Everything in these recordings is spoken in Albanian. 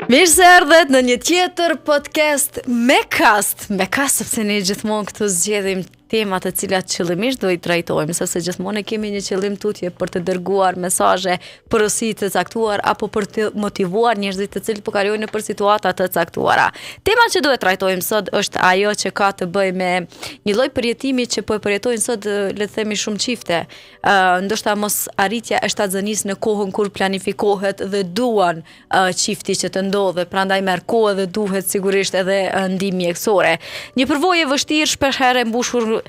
Mirë se erdhët në një tjetër podcast me kast, me kast sepse ne gjithmonë këtu zgjedhim tema të cilat qëllimisht do i trajtojmë, sepse gjithmonë e kemi një qëllim tutje për të dërguar mesazhe, porosi të caktuar apo për të motivuar njerëzit të cilët po kalojnë nëpër situata të caktuara. Tema që do e trajtojmë sot është ajo që ka të bëjë me një lloj përjetimi që po e përjetojnë sot, le të themi shumë çifte. Ë ndoshta mos arritja e shtatzënisë në kohën kur planifikohet dhe duan çifti që të ndodhë, prandaj merr kohë dhe duhet sigurisht edhe ndihmë mjekësore. Një përvojë e vështirë shpeshherë e mbushur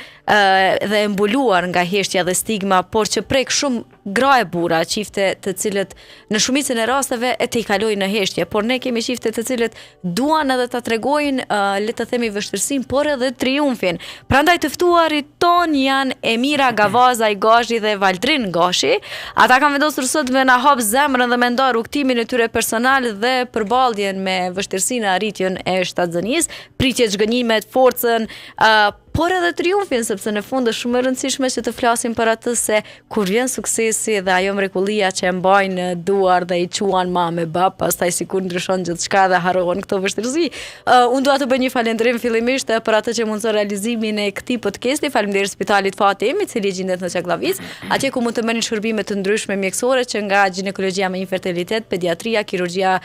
dhe e mbuluar nga heshtja dhe stigma, por që prek shumë gra e burra, çifte të cilët në shumicën e rasteve e tejkalojnë në heshtje, por ne kemi çifte të cilët duan edhe ta tregojnë, uh, le të themi vështirësinë, por edhe triumfin. Prandaj të ftuarit tonë janë Emira Gavazaj Gashi dhe Valdrin Gashi. Ata kanë vendosur sot me na hap zemrën dhe me nda rrugëtimin e tyre personal dhe përballjen me vështirësinë e arritjen e shtatzënisë, pritjet, zhgënjimet, forcën, uh, por edhe triumfin, sepse në fund është shumë e rëndësishme që të flasim për atë se kur vjen suksesi dhe ajo mrekullia që e mbajnë në duar dhe i quan mamë e babë, pastaj sikur ndryshon gjithçka dhe harrohen këto vështirësi. Uh, unë dua të bëj një falënderim fillimisht për atë që mundëson realizimin e këtij podcasti. Faleminderit Spitalit Fati im, i cili gjendet në Çagllavicë, atje ku mund të merrni shërbime të ndryshme mjekësore që nga gjinekologjia me infertilitet, pediatria, kirurgjia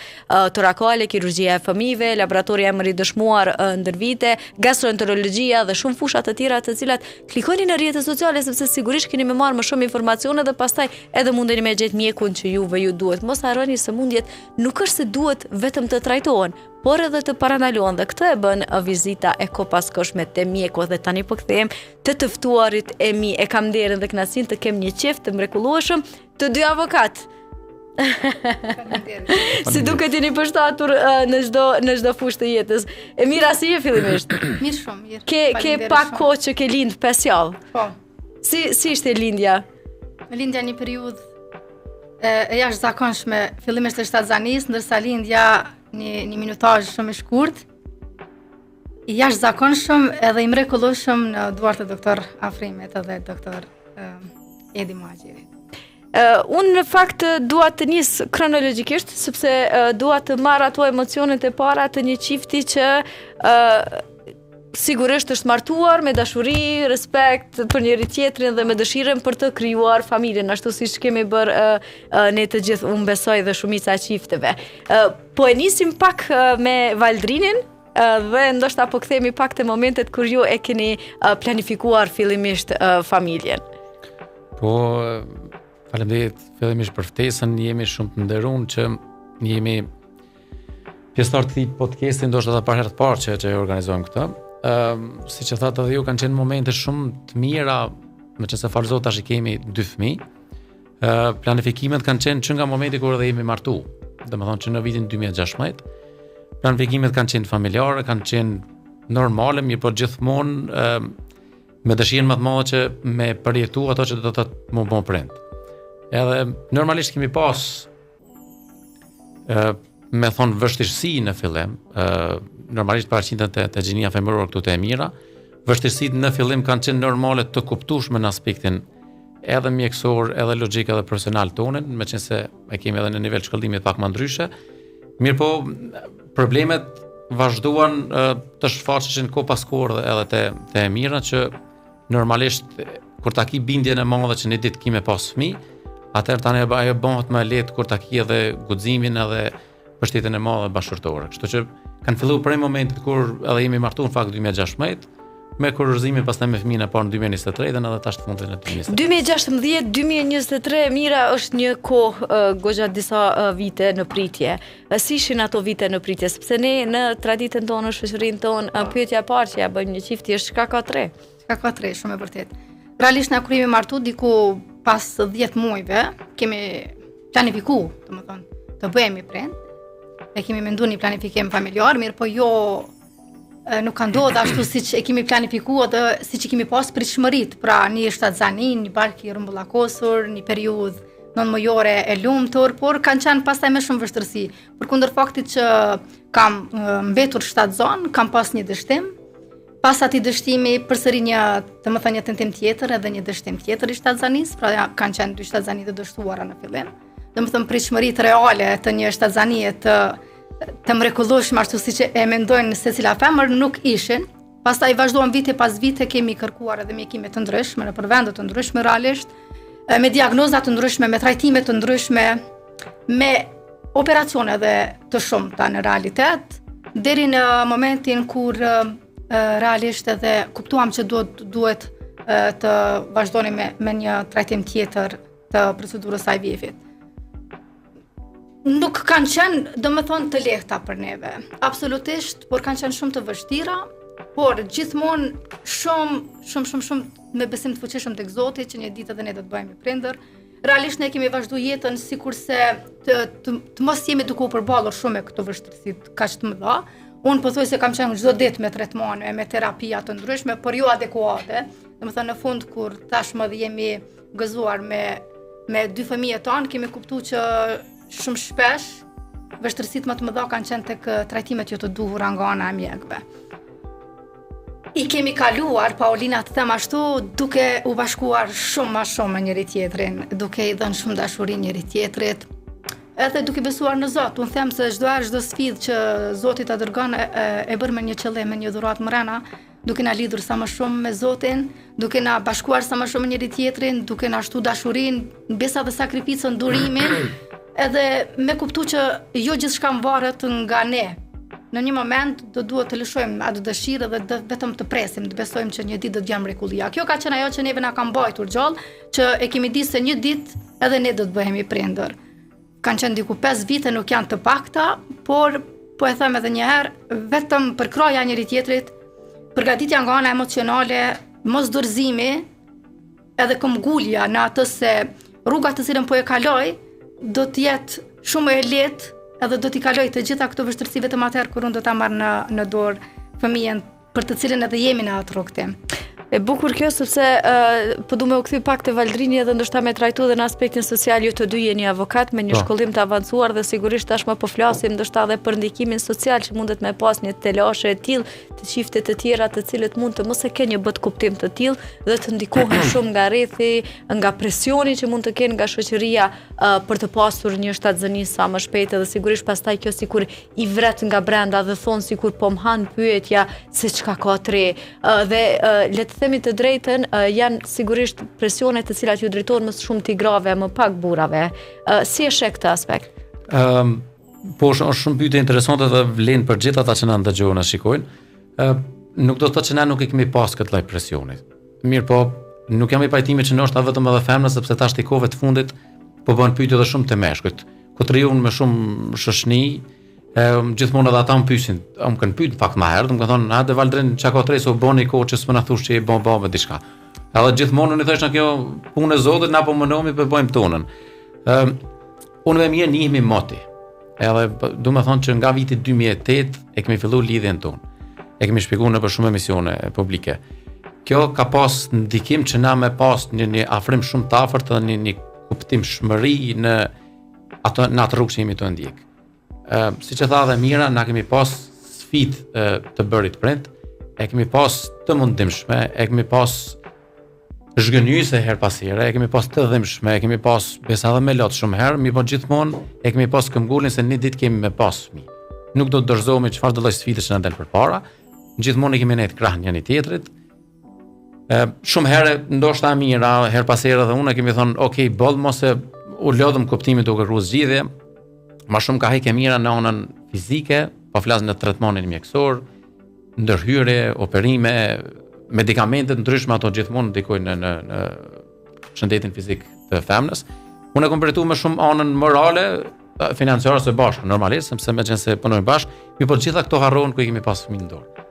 torakale, kirurgjia e fëmijëve, laboratori emër i dëshmuar ndër vite, gastroenterologjia dhe shumë fusha të tjera të cilat klikoni në rrjetet sociale sepse sigurisht keni me marrë më shumë informacione dhe pastaj edhe mundeni me gjetë mjekun që juve ju duhet. Mos harroni sëmundjet nuk është se duhet vetëm të trajtohen, por edhe të parandalohen dhe këtë e bën vizita e kohëpaskohshme te mjeku dhe tani po kthehem te të ftuarit e mi. E kam nderin dhe kënaqësinë të kem një çift të mrekullueshëm, të dy avokatë. Si duket jeni përshtatur uh, në çdo në çdo fushë të jetës. Emira si je fillimisht? Mirë shumë, mirë. Ke ke pak kohë që ke lind 5 javë. Po. Si si ishte lindja? Lindja një periudhë e, e jashtëzakonshme, fillimisht e shtatzanisë, ndërsa lindja një një minutazh shumë i shkurt. I jashtëzakonshëm edhe i mrekullueshëm në duart e doktor Afrimit edhe doktor uh, Edi Muhaxhirit. Uh, unë në fakt dua të nis kronologjikisht sepse uh, dua të marr ato emocionet e para të një çifti që uh, sigurisht është martuar me dashuri, respekt për njëri tjetrin dhe me dëshirën për të krijuar familjen, ashtu siç kemi bërë uh, uh, ne të gjithë, unë besoj dhe shumica e çifteve. Uh, po e nisim pak uh, me Valdrinin, dhe ndoshta po kthehemi pak te momentet kur ju e keni planifikuar fillimisht familjen. Po, faleminderit fillimisht për ftesën, jemi shumë të nderuar që jemi pjesëtar të këtij podcasti, ndoshta edhe për herë të parë që që e organizojmë këtë. Ëm, um, siç e thatë edhe ju kanë qenë momente shumë të mira, meqenëse falë Zotit tash i kemi dy fëmijë. Ë uh, planifikimet kanë qenë që nga momenti kur edhe jemi martu, domethënë që në vitin 2016. Planifikimet kanë qenë familjare, kanë qenë normale, mirëpo gjithmonë uh, me dëshirën më të madhe që me përjetu ato që do të thotë m'u bo prind. Edhe normalisht kemi pas ë me thonë vështirësi në fillim, ë normalisht paraqiten te, te gjinia femërore këtu te Emira, vështirësitë në fillim kanë qenë normale të kuptueshme në aspektin edhe mjekësor, edhe logjik, edhe profesional tonin, meqenëse e kemi edhe në nivel shkollimit pak më ndryshe. Mirëpo, problemet vazhduan të shfaqeshin kohë pas kohë edhe te, te Emira që normalisht kur ta ki bindjen e madhe që një ditë ki me pas fëmijë, atëherë tani ajo bëhet më e lehtë kur ta ki edhe guximin edhe mbështetjen e madhe bashkëshortore. Kështu që kanë filluar prej momentit kur edhe jemi martuar në fakt 2016, me kurorëzimin pastaj me fëmijën e parë në 2023 dhe edhe tash të fundit në 2023. 2016 2023 Mira është një kohë uh, goxha disa uh, vite në pritje. Uh, si ishin ato vite në pritje? Sepse ne në traditën tonë, në shoqërinë tonë, uh, pyetja e parë që ja bëjmë një çifti është çka ka tre? Çka ka tre, shumë e vërtetë. Realisht na kur jemi martu diku pas 10 muajve, kemi planifiku, domethënë, të bëhemi prind. E kemi mendu një planifikim familjar, mirëpo jo nuk ka ndodhur ashtu siç e kemi planifikuar dhe siç i kemi pas pritshmëritë, pra një shtatzani, një bark i rrumbullakosur, një periudhë nëntëmujore e lumtur, por kanë qenë pastaj më shumë vështirësi. Përkundër faktit që kam mbetur shtatzan, kam pas një dështim, Pas atij dështimi përsëri një, domethënë një tentim tjetër edhe një dështim tjetër i shtatzanisë, pra ja, kanë qenë dy shtatzani të dështuara në fillim. Domethënë pritshmëritë reale të një shtatzanie të të mrekullueshme ashtu siç e mendojnë secila femër nuk ishin. Pastaj vazhduam vite pas vite kemi kërkuar edhe mjekime të ndryshme nëpër vende të ndryshme realisht, me diagnoza të ndryshme, me trajtime të ndryshme, me operacione edhe të shumta në realitet, deri në momentin kur realisht edhe kuptuam që duhet duhet të vazhdonim me, me një trajtim tjetër të procedurës IVF-it. Nuk kanë qenë, domethënë, të lehta për neve. Absolutisht, por kanë qenë shumë të vështira, por gjithmonë shumë, shumë, shumë, shumë me besim të fuqishëm tek Zoti që një ditë edhe ne do të bëhemi prindër. Realisht ne kemi vazhdu jetën sikurse të, të, të mos jemi duke u përballur shumë me këto vështirësi kaq të mëdha. Unë pothuajse kam qenë çdo ditë me tretmane, me terapia të ndryshme, por jo adekuate. Domethënë në fund kur tashmë dhe jemi gëzuar me me dy fëmijët tanë, kemi kuptu që shumë shpesh vështirësitë më të mëdha kanë qenë tek trajtimet jo të duhura nga ana e mjekëve. I kemi kaluar, Paulina të them ashtu, duke u bashkuar shumë ma shumë me njëri tjetrin, duke i dhënë shumë dashuri njëri tjetrit, edhe duke besuar në Zot. Unë them se çdo herë çdo sfidë që Zoti ta dërgon e, e, e bën me një qëllim, me një dhuratë mrena, duke na lidhur sa më shumë me Zotin, duke na bashkuar sa më shumë me njëri tjetrin, duke na shtu dashurinë, besa dhe sakrificën, durimin, edhe me kuptu që jo gjithçka varet nga ne. Në një moment do duhet të lëshojmë atë dëshirë dhe të, vetëm të presim, të besojmë që një ditë do të vjen mrekullia. Kjo ka qenë ajo që neve na ka mbajtur gjallë, që e kemi ditë se një ditë edhe ne do të bëhemi prindër. Kanë qenë diku 5 vite, nuk janë të pakta, por po e them edhe një herë, vetëm përkrahja e njëri tjetrit, përgatitja nga ana emocionale, mos dorëzimi, edhe këmbgulja në atë se rruga të cilën po e kaloj do të jetë shumë e lehtë edhe do t'i kaloj të gjitha këto vështirësi vetëm atëherë kur unë do ta marr në në dorë fëmijën për të cilën edhe jemi në atë rrugëtim. E bukur kjo sepse uh, po du me u kthy pak te Valdrini edhe ndoshta me trajtu edhe në aspektin social ju të dy jeni avokat me një po. shkollim të avancuar dhe sigurisht tashmë po flasim ndoshta edhe për ndikimin social që mundet me pas një telashe e tillë te çifte të tjera të cilët mund të mos e kenë një botëkuptim të tillë dhe të ndikohen shumë nga rrethi, nga presioni që mund të kenë nga shoqëria uh, për të pasur një shtatzëni sa më shpejt edhe sigurisht pastaj kjo sikur i vret nga brenda dhe thonë sikur po më han pyetja se çka ka të re. Uh, dhe uh, le të themi të drejtën, uh, janë sigurisht presione të cilat ju drejtohen më shumë ti grave, më pak burrave. Uh, si e sheh këtë aspekt? Ëm um, po është, është shumë pyetje interesante dhe vlen për gjithë ata që na ndëgjojnë e shikojnë. Ë nuk do të thotë që na nuk e kemi pas këtë lloj presioni. Mirëpo, nuk jam i pajtimit që ndoshta vetëm edhe femrat sepse tash kohëve të fundit po bëhen pyetje edhe shumë te meshkujt. Ku të rri unë me shumë shoqni, e, gjithmonë edhe ata më pyesin, më kanë pyet në fakt më herët, më kanë thonë, "Hajde Valdrin, çka ka të re se u bë një kohë që s'po na thush që je bën babë diçka." Edhe gjithmonë unë i thashë kjo punë e Zotit, na po mundohemi po bëjmë tonën. Ëm unë me Emirën njihemi moti. Edhe po, du me thonë që nga viti 2008 e kemi fillu lidhjen tonë. E kemi shpjeguar nëpër shumë emisione publike. Kjo ka pas ndikim që na me pas një, një afrim shumë të afërt dhe një, një kuptimshmëri në atë në atë rrugë që jemi tu e ndjek. Ë, siç e tha edhe Mira, na kemi pas sfidë të bërit prind, e kemi pas të mundimshme, e kemi pas zhgënjyese her pas here, e kemi pas të dhimbshme, e kemi pas besa edhe me lot shumë herë, mirëpo gjithmonë e kemi pas këmbgulin se një ditë kemi me pas fëmijë. Nuk do të dorëzohemi çfarëdo lloj sfide që na del përpara, gjithmonë i kemi nejt krah njëri tjetrit. E, shumë herë ndoshta Emira, her pas here edhe unë e kemi thonë, ok, boll mos e u lodhëm kuptimin duke kërku zgjidhje. Ma shumë ka hek Emira në anën fizike, po flas në tretmanin mjekësor, ndërhyrje, operime, medikamente të ndryshme ato gjithmonë ndikojnë në në në shëndetin fizik të femrës. Unë e kom përjetu më shumë anën morale, financiare së bashku, normalisht, sepse meqenëse punojmë bashkë, mirëpo gjitha këto harrohen kur i kemi pas fëmijën në dorë.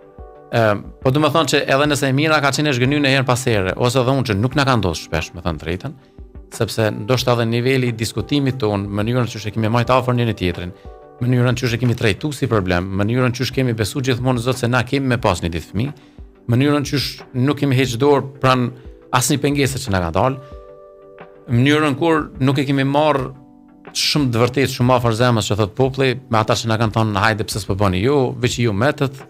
Ëm, po du me thonë që edhe nëse Emira ka qenë e zhgënjyer herë pas here, ose edhe unë që nuk na ka ndodhur shpesh, me thënë drejtën, sepse ndoshta edhe niveli i diskutimit tonë, mënyrën qysh e kemi majt afër njëri tjetrin, mënyrën qysh e kemi trajtu si problem, mënyrën qysh kemi besu gjithmonë në Zot se na kemi me pas një ditë fëmijë, mënyrën qysh nuk kemi heq dorë pranë asnjë pengese që na ka dalë, mënyrën kur nuk e kemi marr shumë të vërtetë, shumë afër zemrës që thot populli, me ata që na kanë thonë hajde pse s'po bëni ju, veç ju metët,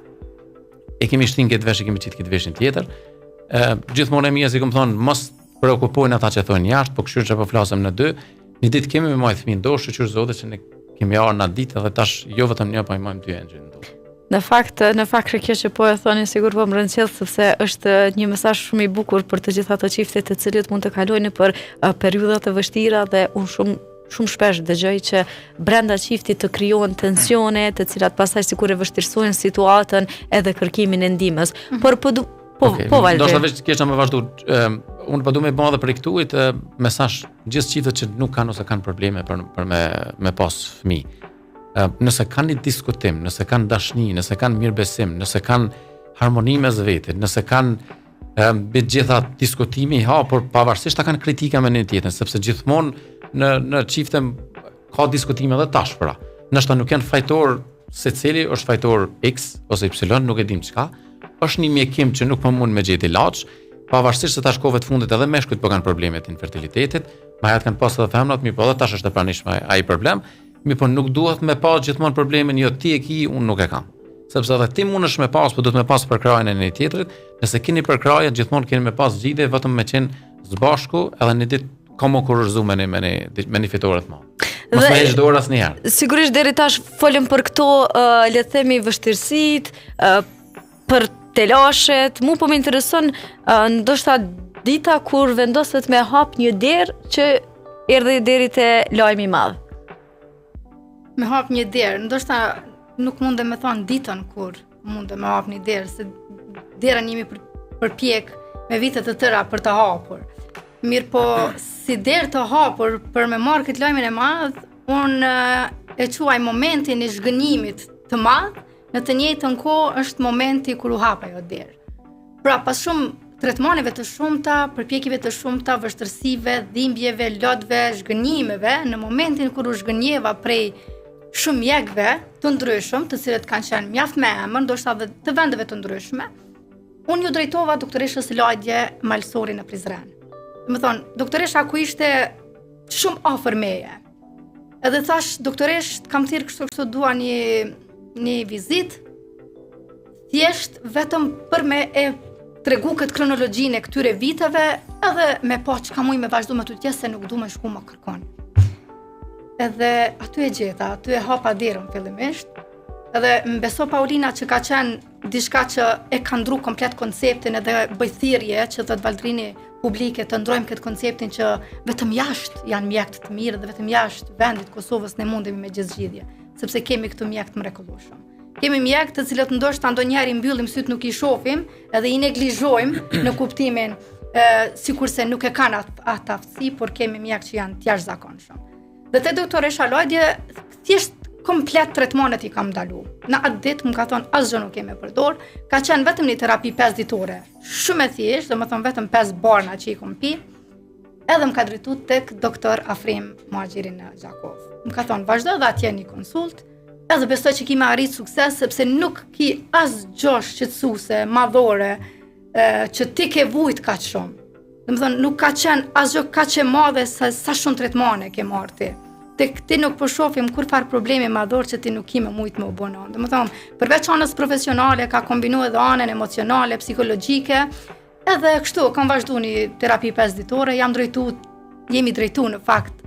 e kemi shtin këtë vesh, e kemi qitë këtë veshin tjetër. Ë gjithmonë e mira si kom thonë, mos preokupojnë ata që thonë jashtë, po kështu që po flasim ne dy, një ditë kemi me majt fëmijë n'dorë, shyqyr Zotit që ne. Kemi ardhur në ditë edhe tash jo vetëm një, po i majmë dy engjëj në dorë. Në fakt, në fakt kjo që po e thoni sigur po më rënqell sepse është një mesazh shumë i bukur për të gjitha ato çifte të cilët mund të kalojnë nëpër periudha të vështira dhe unë shumë shumë shpesh dëgjoj që brenda çiftit të krijohen tensione, të cilat pastaj sikur e vështirësojnë situatën edhe kërkimin e ndihmës. Mm -hmm. Por po du, po okay. po Valdrin. Ndoshta veç kisha me vazhdu. Um, unë po du me bë edhe për këtu uh, mesazh gjithë çiftet që nuk kanë ose kanë probleme për për me me pas fëmijë. Uh, nëse kanë një diskutim, nëse kanë dashni, nëse kanë mirëbesim, nëse kanë harmoni mes vetit, nëse kanë mbi të gjitha diskutimi i hapur pavarësisht a kanë kritika me njëri tjetrin, sepse gjithmonë në në çifte ka diskutime edhe tash pra. Ndoshta nuk janë fajtor secili është fajtor X ose Y, nuk e dim çka. Është një mjekim që nuk po mund me gjetë ilaç, pavarësisht se tash kohëve të fundit edhe meshkujt po kanë probleme të infertilitetit, ma herët kanë pas edhe femrat, mirëpo edhe tash është e pranishme ai problem, mirëpo nuk duhet me pas gjithmonë problemin, jo ti e ki, unë nuk e kam. Sepse edhe ti mundesh me pas, po duhet me pas përkrahjen e njëri tjetrit. Nëse keni përkrahje, gjithmonë keni me pas zgjidhje vetëm me qenë së bashku, edhe një ditë ka me kurorëzu me një me një me një fitore të madhe. Mos me heq dorë asnjëherë. Sigurisht deri tash folëm për këto, uh, le të themi vështirësitë, uh, për telashet, mu po më intereson uh, ndoshta dita kur vendosët me hap një derë që erdhi deri te lajmi i madh. Me hap një derë, ndoshta nuk mundem me thonë ditën kur mundem me hap një derë, se derën jemi për, përpjek me vite të tëra për të hapur. Mirëpo, si derë të hapur për me marrë këtë lajmin e madh, unë e quaj momentin e zhgënjimit të madh, në të njëjtën kohë është momenti kur u hap ajo derë. Pra, pas shumë tretmaneve të shumta, përpjekjeve të shumta, vështirësive, dhimbjeve, lotëve, zhgënjimeve, në momentin kur u zhgënjeva prej shumë mjekëve të ndryshëm, të cilët kanë qenë mjaft me emër, ndoshta edhe të vendeve të ndryshme, unë iu drejtova doktoreshës Lajdje Malsori në Prizren. Domethonë, doktoresha ku ishte shumë afër meje. Edhe thash, doktoresh, të kam thirrë kështu kështu dua një, një vizitë, thjesht vetëm për me e tregu këtë kronologjinë e këtyre viteve, edhe me pa çka muj me vazhdu më tutje se nuk du me shku më kërkon. Edhe aty e gjeta, aty e hapa derën fillimisht, edhe më beso Paulina që ka qenë diçka që e ka ndru komplet konceptin edhe bëj thirrje që thotë Valdrini publike të ndrojmë këtë konceptin që vetëm jashtë janë mjekët të mirë dhe vetëm jashtë vendit Kosovës ne mundemi me gjetë zgjidhje, sepse kemi këtu mjekë të mrekullueshëm. Kemi mjekë të cilët ndoshta ndonjëherë i mbyllim sytë nuk i shohim edhe i neglizhojmë në kuptimin e, sikurse nuk e kanë atë at aftësi, por kemi mjekë që janë të jashtëzakonshëm. Dhe te doktoresha Lajdje, thjesht komplet tretmanet i kam ndalu. Në atë ditë më ka thonë asgjë nuk ke me përdor, ka qenë vetëm një terapi 5 ditore. Shumë e thjeshtë, domethonë vetëm 5 barna që i kom pi. Edhe më ka drejtu tek doktor Afrim Muhaxhiri në Gjakovë. Më ka thonë vazhdo edhe atje një konsult, Edhe besoj që ki me arrit sukses, sepse nuk ki asgjë shqetësuese, madhore, e, që ti ke vujt kaq shumë. Domethonë, nuk ka qenë asgjë kaq e madhe sa, sa shumë tretmane ke marrë ti. Tek ti nuk po shofim kurrfarë problemi madhor që ti nuk ki me mujtë me u bo nonë. Domethonë, përveç anës profesionale, ka kombinu edhe anën emocionale, psikologjike, Edhe kështu, kam vazhdu një terapi 5 ditore, jam drejtu, jemi drejtu në fakt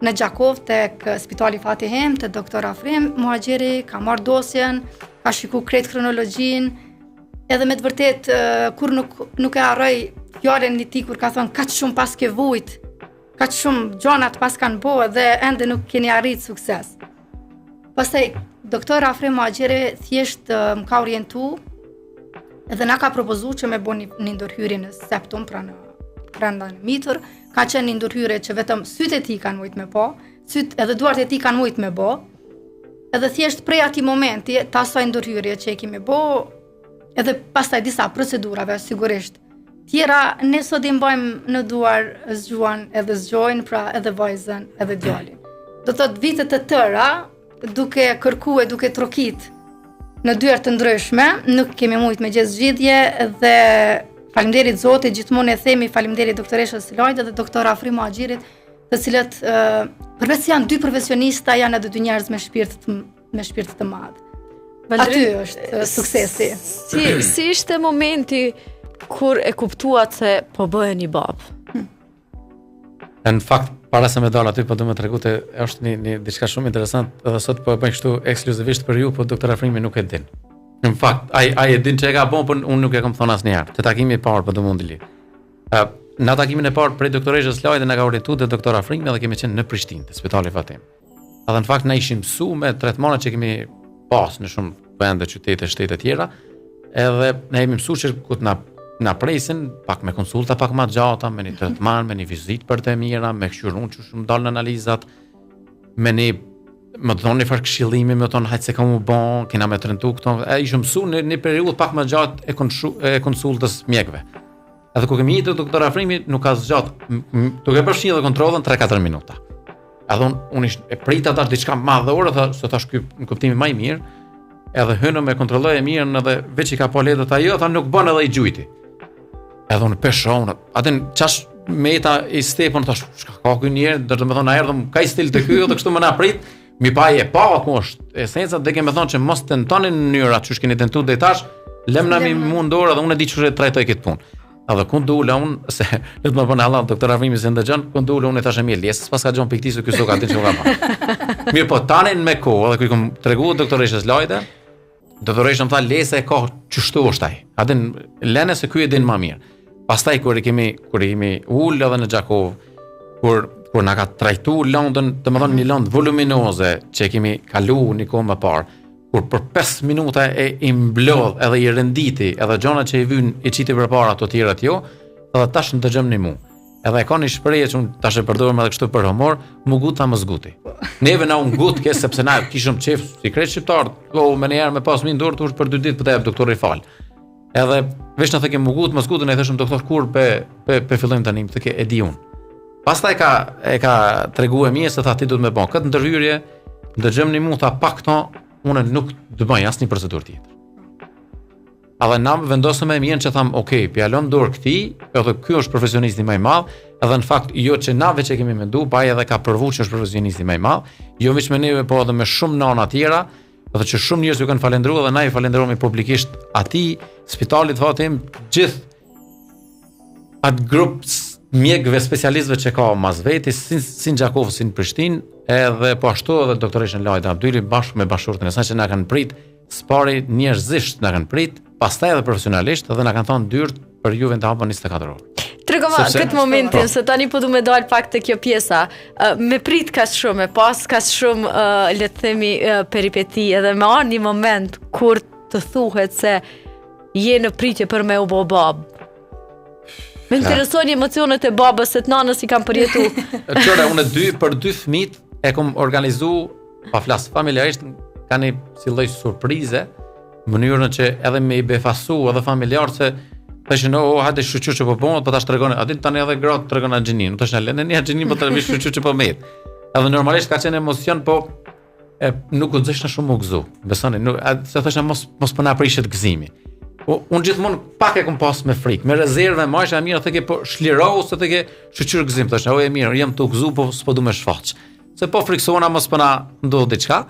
në Gjakovë tek spitali Fati Him, te doktor Afrim Muhaxhiri, ka marrë dosjen, ka shiku krejt kronologjinë, edhe me të vërtet, kur nuk, nuk e harroj fjalën e tij kur ka thonë, kaq shumë paske vujt, kaq shumë gjona të paskan bo dhe ende nuk keni arrit sukses. Pastaj, doktor Afrim Muhaxhiri thjesht më ka orientu edhe na ka propozu që me bo një, një ndërhyrje në septum, pra në brenda në mitër, ka qenë një ndërhyrje që vetëm sytë e tij kanë mujt me pa, sytë edhe duart e tij kanë mujt me bo, edhe thjesht prej atij momenti, të asaj ndërhyrje që e kemi bo, edhe pastaj disa procedurave, sigurisht, tjera, ne sot i mbajmë në duar zgjuan edhe zgjojnë, pra edhe vajzën edhe djalin. Do të thotë vite të tëra, duke kërku e duke trokit në dyer të ndryshme, nuk kemi mujt me gjetë zgjidhje dhe faleminderit Zotit, gjithmonë e themi faleminderit doktoreshës Lajde dhe doktor Afrim Muhaxhirit, të cilët përveç se janë dy profesionista, janë edhe dy njerëz me shpirt të me shpirt të madh. Aty është suksesi. Si si ishte momenti kur e kuptuat se po bëheni babë? Hmm. E në fakt, para se me dalë aty, po du me tregu të është një, një diçka shumë interesant, edhe sot po e bëj kështu ekskluzivisht për ju, po doktor Afrimi nuk e din. Në fakt, ai ai e din që e ka bon, por unë nuk e kam thonë asnjëherë. Te takimi i parë, po du mund të Uh, në takimin e parë prej doktoreshës Lajde na ka orientu te doktor Afrimi dhe kemi qenë në Prishtinë, te spitali Fatim. Edhe në fakt na ishim mësu me tretmanet që kemi pas në shumë vende, qytete, shtete tjera, edhe ne jemi mësu që ku të na na presin pak me konsulta pak më gjata, me një tretman, me një vizitë për të mira, me kqyrun që shumë dalën analizat, me një më të dhonë një farë këshillimi, më thonë hajtë se ka mu bon, kena me trentu këto, e ishim mësu në një periudhë pak më gjatë e, konshu, e konsultës mjekëve. Edhe kur kemi hi te doktor Afrimi, nuk ka zgjat, duke përfshi edhe kontrollën 3-4 minuta. Edhe unë un ish, e prita tash diçka madhore, tha, se tash ky në kuptimin më i mirë, edhe hynëm me kontrolloj e mirën edhe veç i ka pa letrat ajo, tha nuk bën edhe i gjujti. Edhe unë pesha unë, atë çash meta i stepën tash, çka ka ky njeri, do të më thonë na erdhëm ka i stil të ky, edhe kështu më na prit, mi pa e pa ku është esenca dhe kemi thonë që mos tentoni në mënyra që keni tentuar deri tash, lëm na mi mundor edhe unë e di çfarë trajtoj këtë punë. Edhe ku dula unë, se le të më bën hallall doktor Afrimi se ndëgjon, ku dula unë i thashë mirë, lesë, s'pas ka gjon pikti se ky s'ka ditë çka ka. Mirë po tani me kohë, edhe ku i kom tregu doktoreshës Lajde, doktoreshë më tha lese e ka qështu është ai. A din lene se ky e din më mirë. Pastaj kur i kemi kur i kemi ul edhe në Gjakovë, kur kur na ka trajtu lëndën, domethënë një lëndë voluminoze që e kemi kalu një kohë më parë, kur për 5 minuta e i mblodh edhe i renditi, edhe gjonat që i vyn i qiti përpara ato tjerat jo, edhe tash ndëgjom një mu. Edhe e ka një shprehje që unë tash e përdorim edhe kështu për humor, mu gut a mos guti. Neve na u ngut ke sepse na kishëm qef si krejt shqiptarët, po me një herë me pas min dorë tush për dy ditë po ta jep doktori fal. Edhe veç na thëke mu gut mos guti, ne thashëm doktor kur pe pe pe fillojmë tani, thëke e di unë. Pastaj ka e ka treguar mirë se tha ti duhet me bën këtë ndërhyrje, ndëgjom një mu tha pa këto, unë nuk të bëj asnjë procedurë tjetër. Edhe na vendosëm me mirën që tham, ok, po ja lëm dorë këtij, edhe ky është profesionisti më i madh, edhe në fakt jo që na veç e kemi mendu, pa ai edhe ka provu që është profesionisti më i madh, jo veç me neve, po edhe me shumë nana tjera, edhe që shumë njerëz ju kanë falendëruar dhe na i falendërojmë publikisht atij spitalit Fatim gjithë atë grup mjekëve specialistëve që ka mas veti si, si në Gjakovë si në Prishtinë, edhe po ashtu edhe doktoreshën Lajda Abdyli bashkë me bashkëshortin e saj që na kanë prit, s'pari njerëzisht na kanë prit, pastaj edhe profesionalisht edhe na kanë thonë dyert për juve të hapën 24 orë. Tregoma Sepse, këtë momentin, po. se tani po du me dal pak te kjo pjesa. Me prit kaq shumë, me pas kaq shumë, le të themi, peripeti, edhe me ardhë një moment kur të thuhet se je në pritje për me u bo babë. Më interesojnë emocionet e babës se të nanës i kam përjetu. Qëre, unë dy, për dy fmit e kom organizu, pa flas familjarisht, ka një si lloj surprize, mënyrën që edhe me i befasu edhe familjarët se thëshin, oh, hajde shyqyr që po bëhet, po tash tregon, a din tani edhe gratë tregon agjinin, nuk thëshin, lënë një agjinin, po të shyqyr që po met. Edhe normalisht ka qenë emocion, po e nuk u nxeshna shumë u gëzu. Besoni, nuk a, se thosha mos mos po na prishet gëzimi. Po unë gjithmonë pak e kom pas me frikë, me rezervë, më është e mirë thëke po shlirohu se thëke shyqyr gëzim, thosha, o e mirë, jam tu gëzu, po s'po du me shfaq. Se po friksohna mos po na ndodh diçka.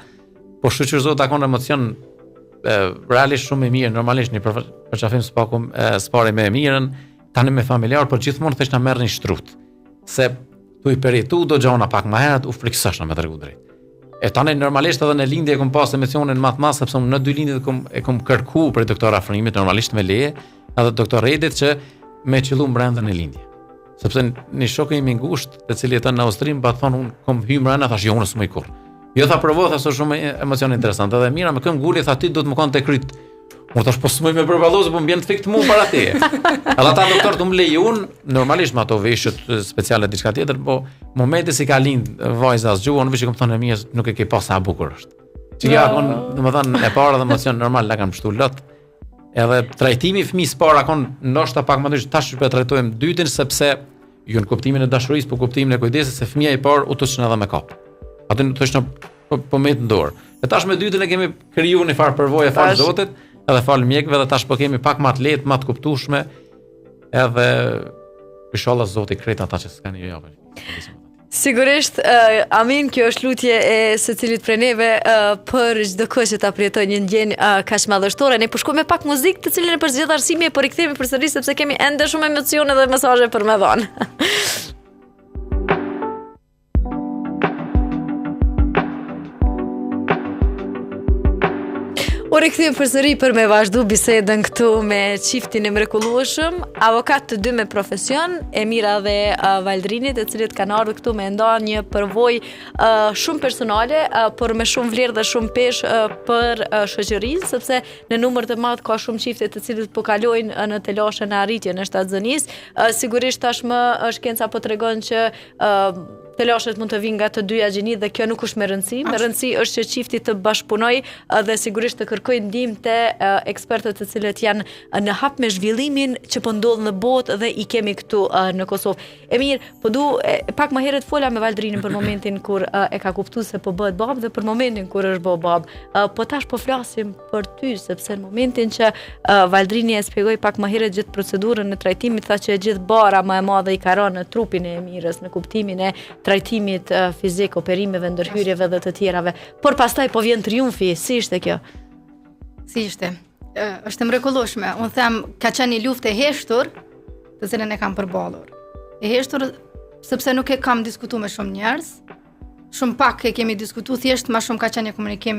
Po shyqyr Zot ka kon emocion e, realisht shumë i mirë, normalisht një përqafim së paku së pari me e mirën, tani me familjar, por gjithmonë thesh na merr një shtrut. Se tu i përjetu do gjona pak më herët, u frikësosha me tregu drejt. E tani normalisht edhe në lindje e kom pas emocionin më të madh sepse unë në dy lindjet kom e kom kërku prej doktor Afrimit normalisht me leje, edhe doktor Redit që me qëllu brenda në lindje. Sepse një shok i ngushtë, të cili jeton në Austri, më pa thonë unë kom hy mbrenda, thash jo unë s'muj kurrë. Jo tha provo, tha se shumë emocion interesant. Edhe mira me këmbë nguli tha ti duhet më kon të kryt. Unë thash po s'muj me përballu, se po më bjen të fikt mu para teje. Edhe ata doktor të më lejun, normalisht me ato veshjet speciale diçka tjetër, po momenti si ka lind vajza zgju, unë veç i kom thonë e mirë, nuk e ke pa sa e bukur është. Që kjo akon, domethënë, e para dhe emocion normal, na kanë pështu lot. Edhe trajtimi i fëmijës parë akon ndoshta pak më ndryshe, tash po e trajtojmë dytin sepse jo në kuptimin e dashurisë, po kuptimin e kujdesit se fëmia i parë u tushën edhe me kap. Atë nuk thoshna po po me të dorë. E tash me dytin e kemi kriju një farë përvoje falë Zotit, edhe falë mjekëve dhe tash po kemi pak më të lehtë, më të kuptueshme. Edhe inshallah Zoti krejt ata që s'kanë ju japin. Sigurisht, uh, amin, kjo është lutje e secilit prej neve uh, për çdo kë që ta përjetojë një ndjenjë uh, kaq madhështore. Ne po shkojmë me pak muzikë, të cilën e përzgjedh Arsimi e po rikthehemi përsëri sepse kemi ende shumë emocione dhe mesazhe për me dhënë. U rikthyem përsëri për me vazhdu bisedën këtu me çiftin e mrekullueshëm, avokat të dy me profesion, Emira dhe uh, Valdrini, të cilët kanë ardhur këtu me nda një përvojë uh, shumë personale, uh, por me shumë vlerë dhe shumë peshë uh, për uh, shoqërinë, sepse në numër të madh ka shumë çifte të cilët po kalojnë uh, në telashe në arritjen e shtatzënisë. Uh, sigurisht tashmë uh, shkenca po tregon që uh, telashet mund të vijnë nga të dyja gjinitë dhe kjo nuk është me rëndësi. Me rëndësi është që çifti të bashkëpunojë dhe sigurisht të kërkojë ndihmë te ekspertët të cilët janë në hap me zhvillimin që po ndodh në botë dhe i kemi këtu në Kosovë. E mirë, po du e, pak më herët fola me Valdrinin për momentin kur e ka kuptuar se po bëhet babë dhe për momentin kur është bë babë. Po tash po flasim për ty sepse në momentin që uh, Valdrini e shpjegoi pak më herët gjithë procedurën e trajtimit, tha që e gjithë barra më e madhe i ka rënë në trupin e Emirës, në kuptimin e trajtimit uh, fizik, operimeve, ndërhyrjeve dhe të tjerave. Por pastaj po vjen triumfi, si ishte kjo? Si ishte? Ë, është e mrekullueshme. Unë them ka qenë një luftë e heshtur, të cilën e kam përballur. E heshtur sepse nuk e kam diskutuar me shumë njerëz, Shumë pak e kemi diskutu, thjesht ma shumë ka qenë një komunikim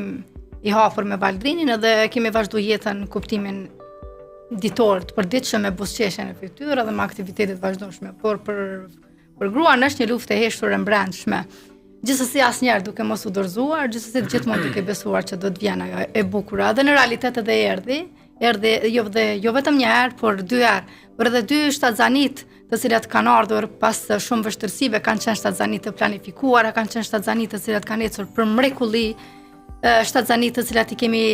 i hapur me Valdrinin edhe kemi vazhdu jetën në kuptimin ditor të përditshëm me buzëqeshje në fytyrë edhe me aktivitetet e vazhdueshme, por për për gruan është një luftë e heshtur e mbrendshme. Gjithsesi asnjëherë duke mos u dorëzuar, gjithsesi gjithmonë duke besuar që do të vjen ajo e bukura. Dhe në realitet edhe erdhi, erdhi jo dhe jo vetëm një herë, por dy herë, por edhe dy shtatzanitë të cilat kanë ardhur pas shumë vështirësive, kanë qenë shtatzani të planifikuara, kanë qenë shtatzani të cilat kanë ecur për mrekulli, shtatzani të cilat i kemi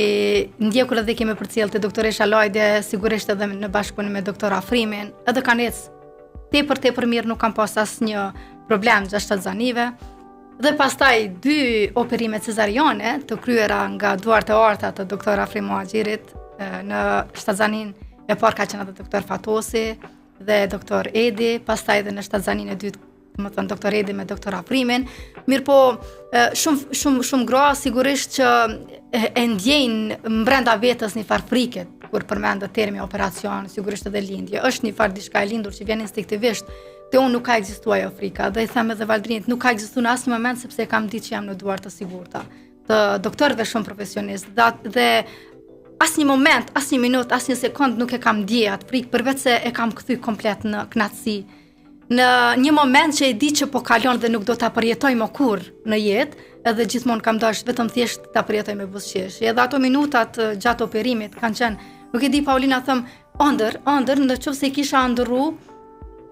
ndjekur edhe i kemi përcjellë te doktoresha Lajde, sigurisht edhe në bashkëpunim me doktor Afrimin, edhe kanë ecë tepër tepër mirë, nuk kam pas asnjë problem gjatë shtatzanive. Dhe pastaj dy operime cezariane të kryera nga duart e arta të doktor Afrim Muhaxhirit në shtatzaninë e parë ka qenë edhe doktor Fatosi dhe doktor Edi, pastaj edhe në shtatzaninë e dytë, domethënë doktor Edi me doktor Afrimin. Mirëpo, shumë shumë shumë gra sigurisht që e, e ndjejnë mbrenda vetes një farë frike kur përmendet termi operacion, sigurisht edhe lindje. Është një farë diçka e lindur që vjen instinktivisht Te unë nuk ka ekzistuar ajo frika dhe i them edhe Valdrinit, nuk ka ekzistuar në asnjë moment sepse e kam ditë që jam në duar të sigurta të doktorëve shumë profesionistë dhe, dhe asnjë moment, asnjë minutë, asnjë sekond nuk e kam ndje atë frikë, përveç se e kam kthy komplet në kënaqësi. Në një moment që e di që po kalon dhe nuk do ta përjetoj më kurrë në jetë, edhe gjithmonë kam dashur vetëm thjesht ta përjetoj me buzëqeshje. Edhe ato minutat gjatë operimit kanë qenë, nuk e di Paulina them, ëndërr, ëndërr, në qoftë se i kisha ëndërru,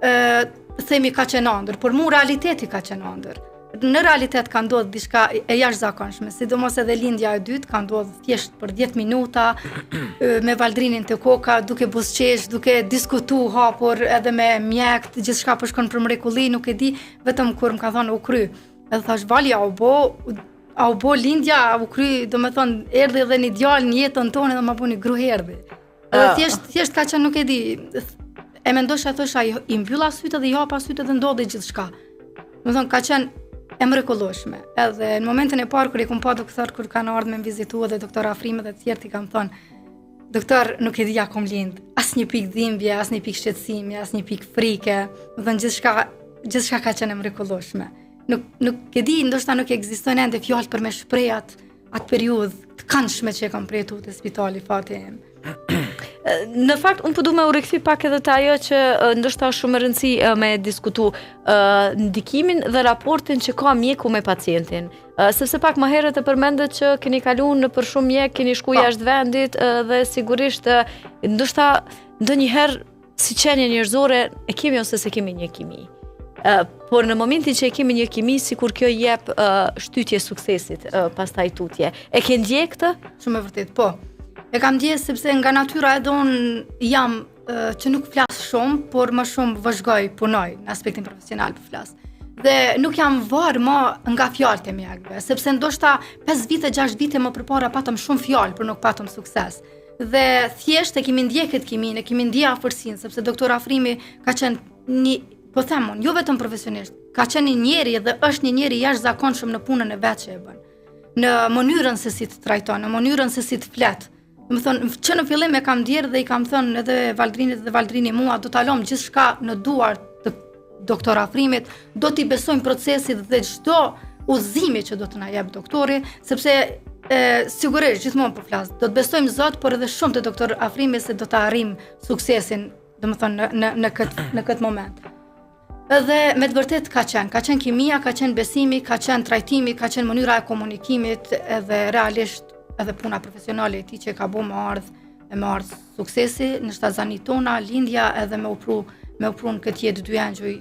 ë themi ka qenë ëndërr, por mu realiteti ka qenë ëndërr. Në realitet ka ndodhur diçka e jashtëzakonshme, sidomos edhe lindja e dytë ka ndodhur thjesht për 10 minuta me Valdrinin te koka, duke buzëqesh, duke diskutu hapur edhe me mjekt, gjithçka po shkon për mrekulli, nuk e di, vetëm kur më ka thonë u kry. Edhe thash Vali, a u bo, a u bo lindja, a u kry, domethënë erdhi edhe një djalë në jetën tonë edhe ma bo një gru erdhi. Edhe ah. thjesht thjesht ka qenë nuk e di. E mendosha thosha i, i mbylla sytë dhe i hapa sytë dhe ndodhi gjithçka. Domethënë ka qenë e mrekullueshme. Edhe në momentin e parë kur i kom pa doktor kur kanë ardhur me më vizitu edhe doktor Afrimi dhe të tjerë i kam thonë Doktor, nuk e di a kom lind. Asnjë pikë dhimbje, asnjë pikë shqetësimi, asnjë pikë frike. Domethënë gjithçka gjithçka ka qenë e mrekullueshme. Nuk nuk e di, ndoshta nuk ekzistojnë ende fjalë për me shpreh atë atë periudhë të këndshme që e kam përjetu te spitali fati im. Në fakt, unë po du me u rikthy pak edhe te ajo që ndoshta është shumë e rëndësi me diskutu ndikimin dhe raportin që ka mjeku me pacientin. Sepse pak më herët e përmendët që keni kalu nëpër shumë mjek, keni shku po. jashtë vendit dhe sigurisht ndoshta ndonjëherë si qenie njerëzore e kemi ose s'e kemi një kimi. Uh, por në momentin që e kemi një kimi, sikur kjo jep uh, shtytje suksesit uh, pastaj tutje. E ke ndje këtë? Shumë e vërtet, po. E kam ndje sepse nga natyra edhe unë jam uh, që nuk flas shumë, por më shumë vëzhgoj, punoj në aspektin profesional po flas. Dhe nuk jam varë më nga fjalët e mjekëve, sepse ndoshta 5 vite, 6 vite më përpara patëm shumë fjalë, por nuk patëm sukses. Dhe thjesht e kemi ndje këtë kiminë, e kemi ndje afërsinë, sepse doktor Afrimi ka qenë një, po them unë, jo vetëm profesionist, ka qenë një njeri dhe është një njeri i jashtëzakonshëm në punën e vet që e bën. Në mënyrën se si të trajton, në mënyrën se si të flet. Domethënë, që në fillim e kam ndjerë dhe i kam thënë edhe Valdrinit dhe Valdrini mua, do ta lëmë gjithçka në duar të doktor Afrimit, do t'i besojmë procesit dhe çdo udhëzimi që do të na jep doktori, sepse E, sigurisht, gjithmonë po flas, do të besojmë Zot, por edhe shumë te doktor Afrimi se do të arrijmë suksesin, domethënë, në, në, në këtë në këtë moment. Edhe me të vërtet ka qenë, ka qenë kimia, ka qenë besimi, ka qenë trajtimi, ka qenë mënyra e komunikimit, edhe realisht edhe puna profesionale e tij që ka bo me ardhë, e me ardhë suksesi në shtatzani tona, lindja edhe me u pru, me u pru në këtë jetë dy engjëj,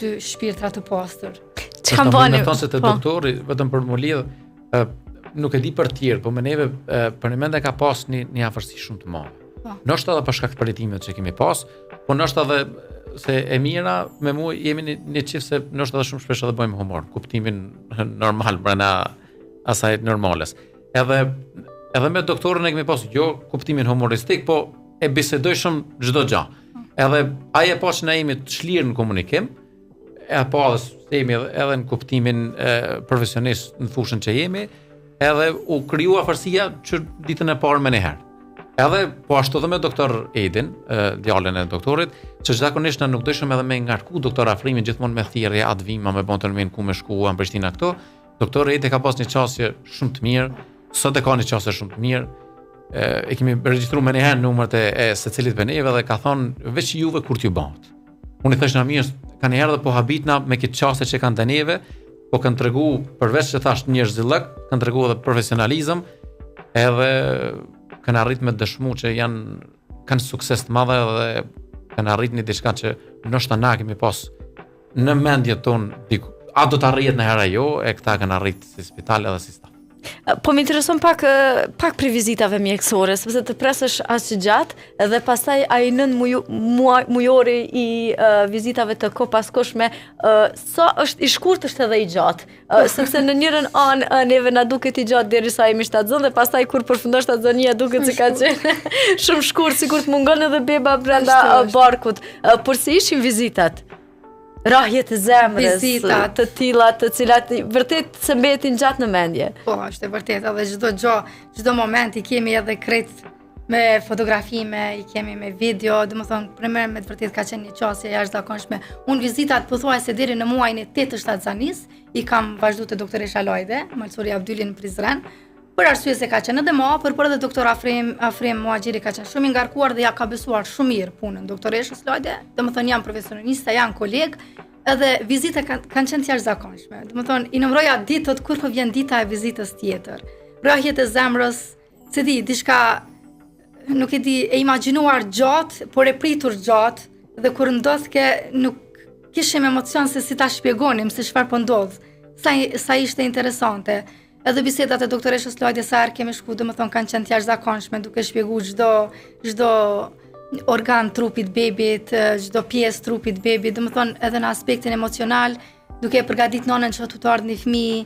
dy shpirtra të pastër. Çka bani? Me thonë se te po. doktori, vetëm për m'u lidhë, nuk e di për tjerë, po me neve për një mend e ka pas një, një afërsi shumë të madhe. Po. Ndoshta edhe për shkak të përjetimeve që kemi pas, po ndoshta edhe se e mira me mua jemi një, një çift se ndoshta edhe shumë shpesh edhe bëjmë humor, kuptimin normal brenda asaj normales. Edhe edhe me doktorin e kemi pas jo kuptimin humoristik, po e bisedojshëm çdo gjë. Edhe ai e pa që na jemi të shlirë në komunikim, e pa edhe se jemi edhe, edhe në kuptimin e, profesionist në fushën që jemi, edhe u kriju afërsia që ditën e parë menjëherë. Edhe po ashtu edhe me doktor Edin, e, djalin e doktorit, që zakonisht na nuk dojshëm edhe me ngarku doktor Afrimin gjithmonë me thirrje, a t'vim, a me bon termin ku me shku, a në Prishtina këto. Doktor Edi ka pas një qasje shumë të mirë, sot e ka një qasje shumë të mirë, e, e kemi regjistru menjëherë numrat e, e secilit prej neve dhe ka thonë veç juve kur t'ju bëhet. Unë i thash na mirë, kanjëherë dhe po habitna me këtë qasje që kanë te neve, po kanë tregu përveç që thash njerëzillëk, kanë tregu edhe profesionalizëm, edhe kanë arrit me dëshmu që janë kanë sukses të madhe dhe kanë arrit një diçka që ndoshta na kemi pas në mendje tonë diku a do të arrihet njëherë ajo, e këta kanë arrit si spital edhe si staf. Po më intereson pak pak prej vizitave mjekësore, sepse të presësh aq gjatë dhe pastaj ai nën muju, muaj, mujori i uh, vizitave të kohëpaskohshme, uh, sa është i shkurt është edhe i gjatë, uh, sepse në njërën anë uh, neve na duket i gjatë derisa jemi shtatzënë dhe pastaj kur përfundon shtatzënia duket se ka qenë shumë shkurt, sikur të mungon edhe beba brenda uh, barkut. Uh, por si ishin vizitat? Rrahjet e zemrës, Vizitat. të tilla të cilat vërtet se mbetin gjatë në mendje. Po, është e vërtetë, edhe çdo gjë, çdo moment i kemi edhe krejt me fotografime, i kemi me video, domethënë, për me me të vërtetë ka qenë një qasje e jashtëzakonshme. Unë vizitat pothuajse deri në muajin e 8 të shtatzanisë, i kam vazhdu te doktoresha Lajde, Malsori Abdyli në Prizren, për arsye se ka qenë edhe më afër, por edhe doktor Afrim, Afrim Muhaxhiri ka qenë shumë i ngarkuar dhe ja ka besuar shumë mirë punën doktoreshës Lajde, domethënë janë profesionista, janë kolegë, edhe vizitat kanë kanë qenë të jashtëzakonshme. Domethënë i numëroja ditët kur po vjen dita e vizitës tjetër. Rrahjet e zemrës, se di, diçka nuk e di, e imagjinuar gjatë, por e pritur gjatë dhe kur ndodhke nuk kishim emocion se si ta shpjegonim se çfarë po ndodh. Sa sa ishte interesante. Edhe bisedat e doktoreshës Lajde sa herë kemi shku, domethënë kanë qenë të jashtëzakonshme, duke shpjegu çdo çdo organ trupit bebit, çdo pjesë trupit bebit, domethënë edhe në aspektin emocional, duke e përgatit nënën që të ardhë një fëmijë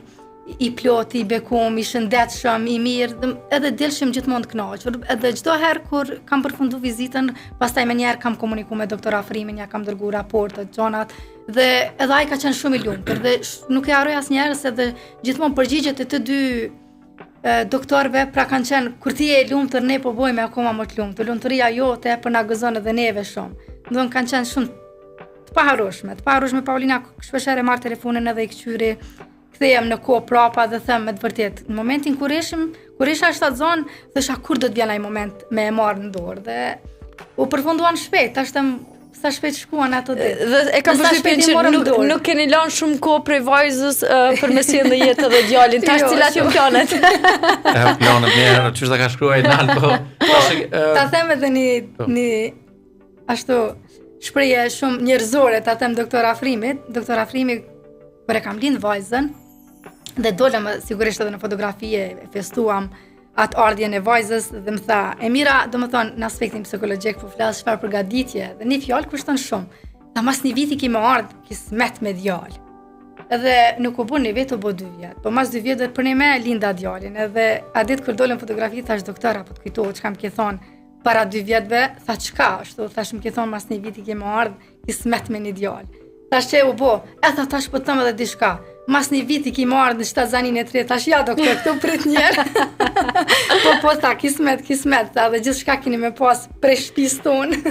i plot, i bekum, i shëndetshëm, i mirë, dhe, edhe dilshim gjithmonë të kënaqur. Edhe çdo herë kur kam përfundu vizitën, pastaj menjëherë kam komuniku me doktor Afrimin, ja kam dërgu raportet, gjonat, dhe edhe ai ka qenë shumë i lumtur dhe nuk e harroj asnjëherë se edhe gjithmonë përgjigjet e të dy e, doktorëve pra kanë qenë kur ti je e lumtur ne po bëjmë akoma më të lumtur. Lumturia jote po na gëzon edhe neve shumë. Domethënë kanë qenë shumë të paharrueshme, të paharrueshme Paulina shpesh herë marr telefonin edhe i kqyri kthehem në kohë prapa dhe them me të vërtetë, në momentin kur ishim, kur isha shtatzon, thosha kur do të vjen ai moment me e marr në dorë dhe u përfunduan shpejt, tash them sa shpejt shkuan ato ditë. Dhe e kam Dhe sa përshtypjen shpejt i që morëm nuk, dorë. nuk keni lënë shumë kohë prej vajzës uh, për me sjellë në jetë edhe djalin. Tash Jo, cilat janë planet? E planet një herë, qysh ta ka shkruaj nalt, po. Tash e, Ta them edhe një Po. një ashtu shprehje shumë njerëzore ta them doktor Afrimit, doktor Afrimi kur e kam lind vajzën dhe dolëm sigurisht edhe në fotografi e e festuam atë ardhjen e vajzës dhe më tha, e mira, domethënë, në aspektin psikologjik po flas çfarë përgatitje dhe një fjalë kushton shumë. Tha mas një viti ki me ardhë kismet me djalë. Edhe nuk u bu një vit, u bu dy vjet. Po mas dy vjetëve për një me linda djalin. Edhe a ditë kur dolëm fotografi, thash doktor, apo të kujtohet çka më ke thonë para dy vjetëve, tha çka ashtu, thash më ke thonë mas një viti ki me ardhë kismet me një djalë. Thash që u bo, e tha tash po të them edhe diçka. Mas një viti ki me ardhë në shtatzaninë e tretë, thash ja doktor, këtu prit njerë. Po po tha kismet, kismet, tha dhe gjithçka keni me pas prej shtëpisë tonë.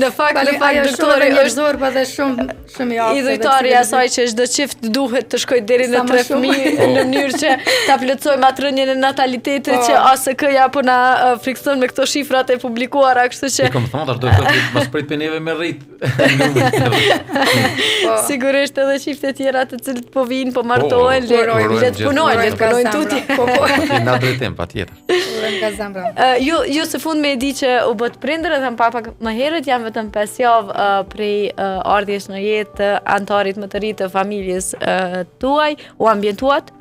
Në fakt, në fakt doktori është zor, po dhe shumë shumë i aftë. Idhujtari i asaj që çdo çift duhet të shkojë deri në tre fëmijë po. në mënyrë që ta plotësojmë atë rënien e natalitetit po. që ASK-ja po na frikson me këto shifrat e publikuara, kështu që I kom thonë tash do të thotë mos prit prej neve me rrit. Po. Sigurisht edhe çifte tjera të cilët po vijnë, po martohen, po, le, le të punojnë, le të punojnë tutje. Po, po. Në drejtim, patjetër. Urojmë nga zemra. Uh, ju ju së fundmi e di që u bëtë prindër edhe pak pak më herët janë vetëm 5 javë uh, prej uh, ardhjes në jetë të anëtarit më të ri të familjes uh, tuaj, u ambientuat?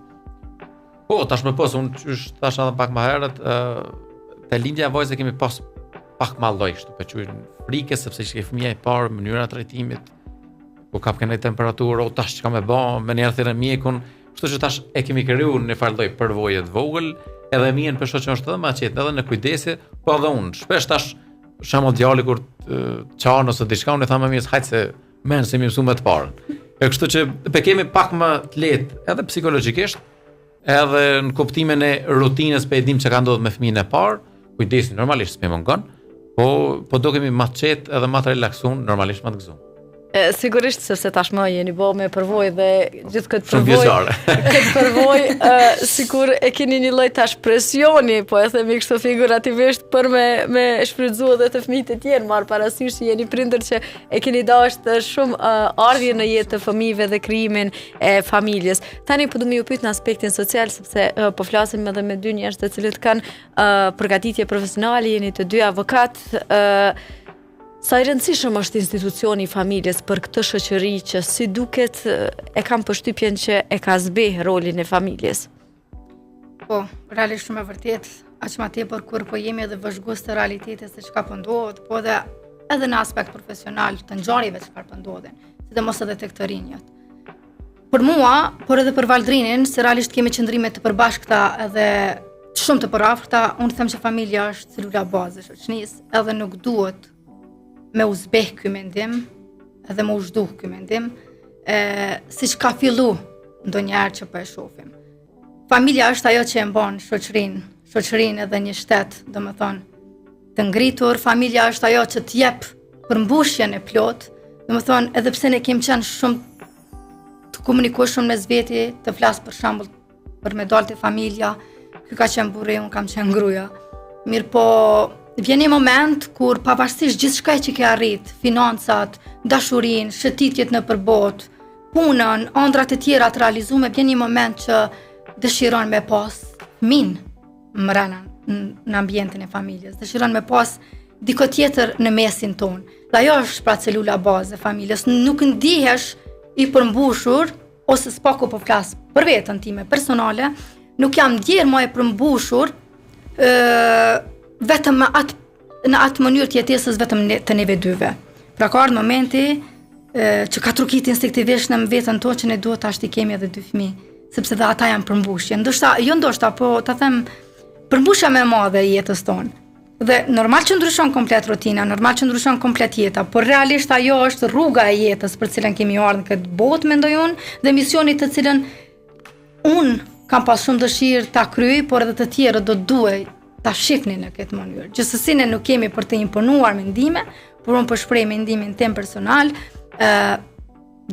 Po, tashmë po, se unë qysh thashë edhe pak më herët, uh, te lindja e vajzës kemi pas pak ma lloj kështu, po quajnë frikë sepse ishte fëmija i parë, mënyra e trajtimit, po kapke një temperaturë, o tash çka me bë, menjëherë thirrëm mjekun, kështu që tash e kemi kriju një farë lloj përvoje të vogël, edhe Emirën po shoh që është edhe më qetë, edhe në kujdesje, po edhe unë, shpesh tash shembull djali kur qan ose diçka, unë i tham Emirës, hajt se men se jemi mësu me të parën. E kështu që pe kemi pak më të lehtë edhe psikologjikisht, edhe në kuptimin e rutinës pe dim çka ka ndodhur me fëmijën e parë, kujdesi normalisht s'pe mungon, po po dokemi më të qetë edhe më të relaksuar, normalisht më të gëzuar. E, sigurisht sepse tashmë jeni bo me përvojë dhe gjithë këtë përvojë këtë përvojë uh, sikur e keni një lloj tash presioni, po e themi kështu figurativisht për me me shfrytëzu edhe te fëmijët e tjerë, marr parasysh që jeni prindër që e keni dashur shumë uh, ardhjen në jetë të fëmijëve dhe krijimin e familjes. Tani po du me ju pyet në aspektin social sepse uh, po flasim edhe me dy njerëz të cilët kanë uh, përgatitje profesionale, jeni të dy avokat, uh, Sa i rëndësishëm është institucioni i familjes për këtë shoqëri që si duket e kam përshtypjen që e ka zbeh rolin e familjes? Po, realisht shumë e vërtetë, aq ma tepër kur po jemi edhe vëzhgues të realitetit se çka po ndodh, po edhe edhe në aspekt profesional të ngjarjeve çfarë po ndodhin, sidomos edhe tek të rinjët. Për mua, por edhe për Valdrinin, se realisht kemi qëndrime të përbashkëta edhe shumë të përafërta, unë them që familja është celula bazë e shoqënisë, edhe nuk duhet me u zbeh ky mendim, edhe me u zhduk ky mendim, e, siç ka fillu ndonjëherë që po e shofim. Familja është ajo që e mban shoqërinë, shoqërinë edhe një shtet, domethënë, të ngritur, familja është ajo që të jep përmbushjen e plotë, domethënë, edhe pse ne kemi qenë shumë të komunikueshëm mes veti, të flas për shembull për me dalë te familja, ky ka qenë burri, unë kam qenë gruja. Mirëpo, vjen një moment kur pavarësisht gjithçka që ke arrit, financat, dashurinë, shëtitjet nëpër botë, punën, andrat e tjera të realizume, vjen një moment që dëshiron me pas fmin mrena në ambientin e familjes, dëshiron me pas dikë tjetër në mesin tonë. Dhe ajo është pra celula bazë e familjes, nuk ndihesh i përmbushur, ose s'paku po flas për veten time personale, nuk jam ndjerë ma e përmbushur ë vetëm me atë në atë mënyrë të jetesës vetëm ne, të neve dyve. Pra ka ardhur momenti e, që ka trokit instinktivisht në veten tonë që ne duhet tash t'i kemi edhe dy fëmijë, sepse dhe ata janë përmbushje. Ndoshta, jo ndoshta, po ta them përmbushja më e madhe e jetës tonë. Dhe normal që ndryshon komplet rutina, normal që ndryshon komplet jeta, por realisht ajo është rruga e jetës për cilën kemi ardhur në këtë botë, mendoj unë, dhe misioni të cilën unë kam pas shumë dëshirë ta kryej, por edhe të tjerët do të duhej ta shihnin në këtë mënyrë. Gjithsesi ne nuk kemi për të imponuar mendime, por unë po shpreh mendimin tim personal, ë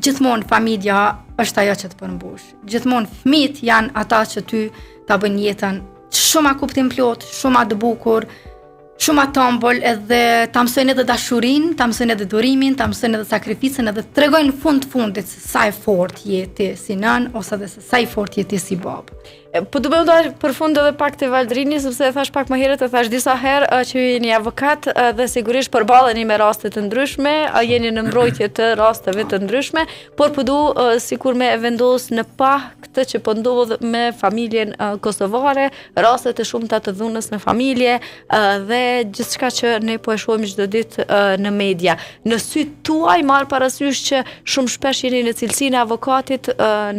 gjithmonë familja është ajo që të përmbush. Gjithmonë fëmijët janë ata që ty ta bëjnë jetën shumë ma kuptimplotë, shumë ma të bukur, shumë ma të ëmbël edhe ta mësojnë edhe dashurinë, ta mësojnë edhe durimin, ta mësojnë edhe sakrificën edhe të tregojnë në fund të fundit se sa e fortë je ti si nënë ose edhe se sa i fortë je ti si babë. Po du me u ndal për fund edhe pak te Valdrini, sepse e thash pak më herët, e thash disa herë që ju jeni avokat dhe sigurisht përballeni me raste të ndryshme, jeni në mbrojtje të rasteve të ndryshme, por po du sikur me vendos në pah këtë që po ndodh me familjen kosovare, rastet e shumta të dhunës në familje dhe gjithçka që ne po e shohim çdo ditë në media. Në sytë tuaj marr parasysh që shumë shpesh jeni në cilësinë e avokatit